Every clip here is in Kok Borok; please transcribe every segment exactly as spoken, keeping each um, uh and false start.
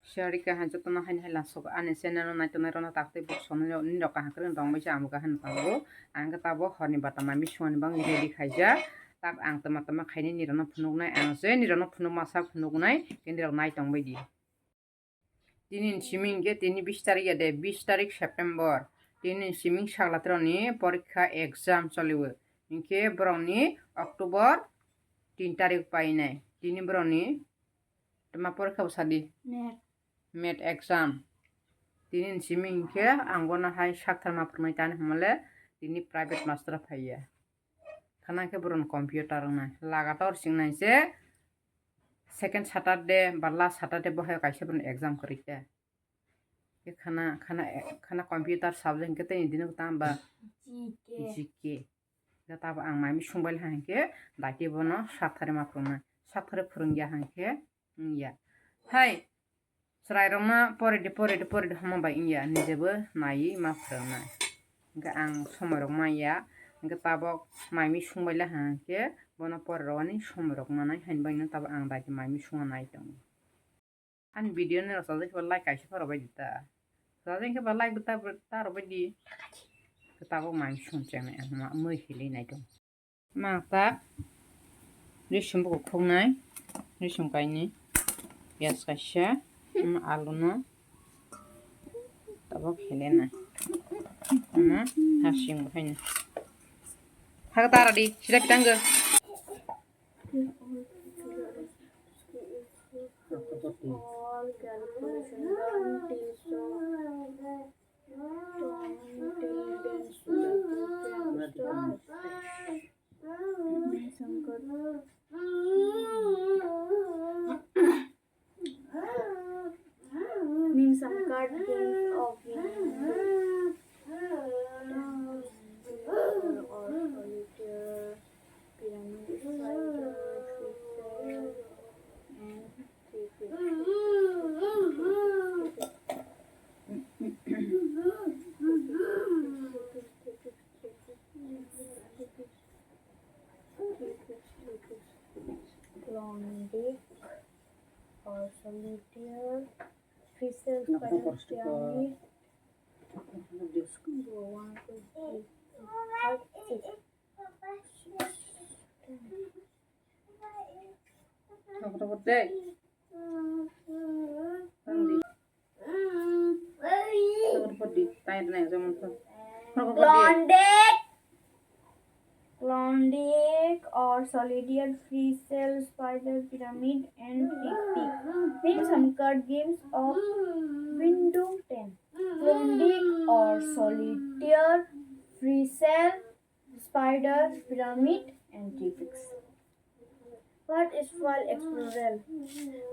Sarika hai jotono haini hai lansuk ani channel no naitongnai rok no tak tei bok sonoi rok ni rok kaham kwrwng tong bai se ang bo kaham tongo. Ang khe tabok horni bata mai misung ani bang ready khaijak. Tak ang tama tama khaini nirok no phunuknai, ang je nirok no phunuk masa phunuknai khe nirok nai tong bai di. Tini ni simi hinkhe tini bis tarik ya de, bis tarik September. Tini ni simi sakla teroni porikha exam choliwo. Hinkhe borokni October tin tarik painai. Tini borokni tama porikha bo sadi. Net. Met exam. Tini ni simi hinkhe ang bono hai sakthar ma phwrwngnai tani hwnmale tini private master phaiya. Khana khe boron computer wngnai. Lagator singnai se second Saturday ba last Saturday bo hai kaisa boron exam kwrwi khe. Khe khana, khana, khana computer subject hinkhe tei dino tamba G K. G K. Khe tabo ang mai misung bai hai hinkhe daiti bono sakthari ma phwrwngnai. Sakthari phwrwngya hinkhe wngya. Hai, chwrairokno poridi, poridi, poridi hwnma bai wngya, nijebo naiwi ma phwrwngnai. Hinkhe ang somoirok manya, hinkhe tabok mai misung bai lai hinkhe bono porerokni somoirok manai, haini bagwino tabok ang daiti mai misungno nai tongo. Ani video ni rok sajak khe ba like kaisa pha rwbai di ta. Sajak khe ba like ta, ta rwbai di. Tabok mai misung chengnai, ano ma mui hili nai tongo. Ma ta risum bo khuknai, risum kainwi, piyaj kaisa, um, alu no tabok helenai, ama hasing bo haino. Thak tara di, sida pitang go. All calculation done till so. Name some card games of Windows or Solitaire, Pyramid Spider, Trickster, and Klondike or Solitaire, Freezer, Pyramid, one, two, three, four, five, six. Rokot rokot de. Tang di. Rokot rokot di. Tang di, tang di, jemon to. Rokot rokot di. Klondike, Klondike or Solitaire, Freezer, Spider, Pyramid, and Tick Tick. Name some card games of Windows ten. Klondike or Solitaire, Freezer, Spider, Pyramid, and Tick Tick. What is File Explorer?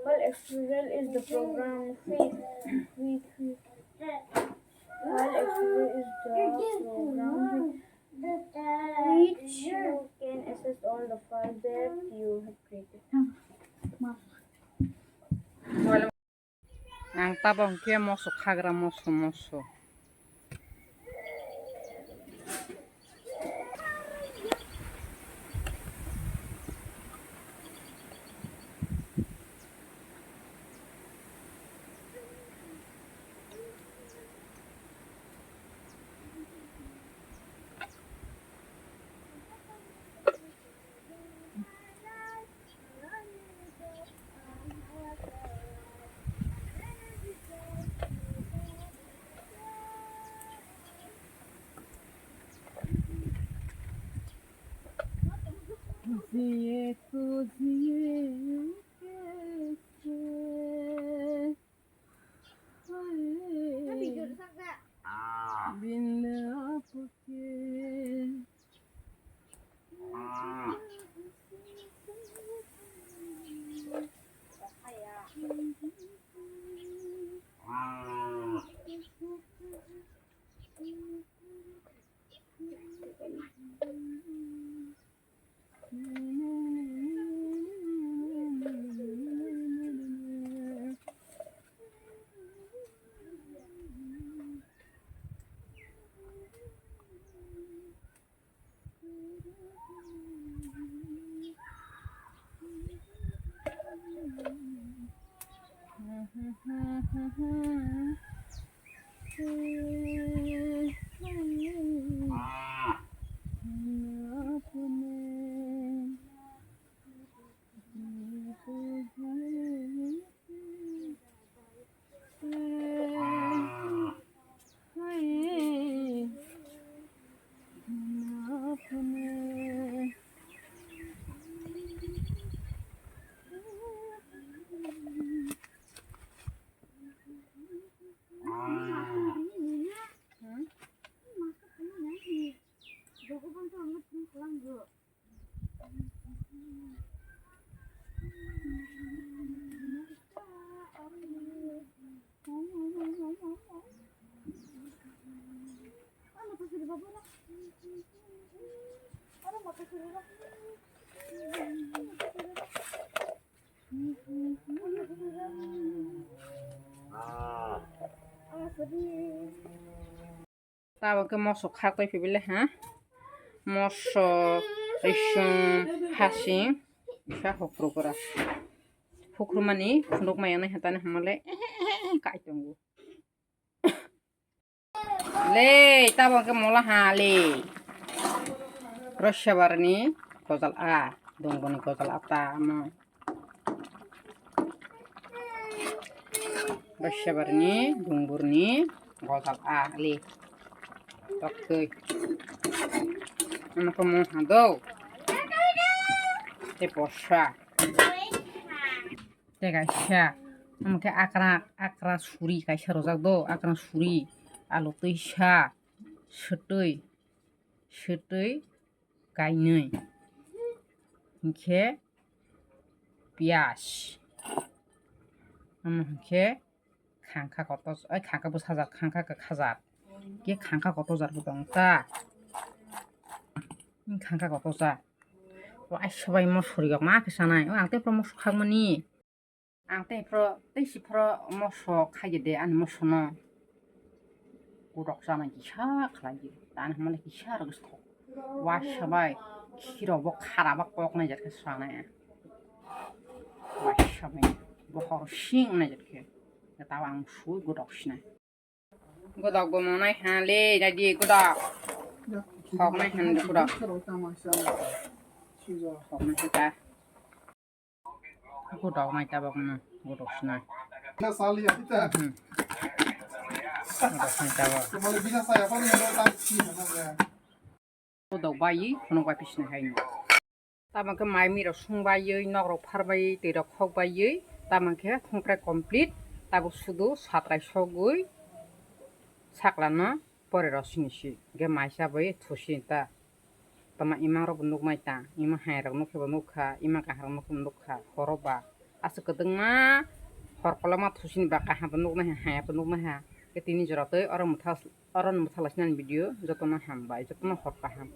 File Explorer is the program with, with, with File Explorer is the program with which you can access all the files that you have created. Ang tabok hwnkhe moso khagra, moso, moso. Tabok khe moso khak pai phibele ha. Moso, risung, hasing, kisa hukrubra. Hukrumani phunuk maya nai hatani hamale kai tongo. Le, tabok khe mola ha le. Rosya barni gojal a, dongboni gojal a ta amo. Rosya barni, dungburni, gojal a, ali. Toktwi. Ano khe mung ha do. Tei porsa. Tei kaisa. Ano khe akra, akra suri kaisa rojak do. Akra suri. Alu twi sa. Swtwi. Swtwi. Kainwi. Hinkhe piyaj. Omo hinkhe khangkha kotor, ai khangkha bwsajak, khangkha kwkhajak. Khe khangkha kotorjak bo tong ta. Khangkha kotorjak. Waisa bai moso riyok ma khe sanai. O ang tei phro moso khakmani. Ang tei phro, tei si phro moso khaide de ani moso no. Godok chanai kisa khlai di. Tani hamle kisa rok thok. Waisa bai khiro bo khara ba kok nai jat khe sanai. Waisa bai bo hor sing nai jat khe. Tao ang sui godok sinai. Godok bo monai ha le, dadi godok. Hok nai han godok. Hok nai ta. Godok nai tabok no, godok sinai. Hmm. Godok sinai tabok. Godok bai, phunuk bai pisinai hai no. Tamo khe mai mui rok sung bai, nok rok phar bai, twi rok khok bai, tamo khe khungprai complete, tabuk sudu satrai sogwi sakla no pore rw sini si, hwnkhe mai cha bai thusi ta. Tamo imang rok bo nuk nai ta, imang hai rok nuk khe bo nuk kha, imang kaham rok nuk khe bo nuk kha, horo ba aswk kwdwngma hor kolokma thusi ni ba kaham bo nuk nai ha, hai bo nuk nai ha, khe tini jora twi oro mwtha, oro mwtha lai sinani video jotono hambai, jotono hor kaham.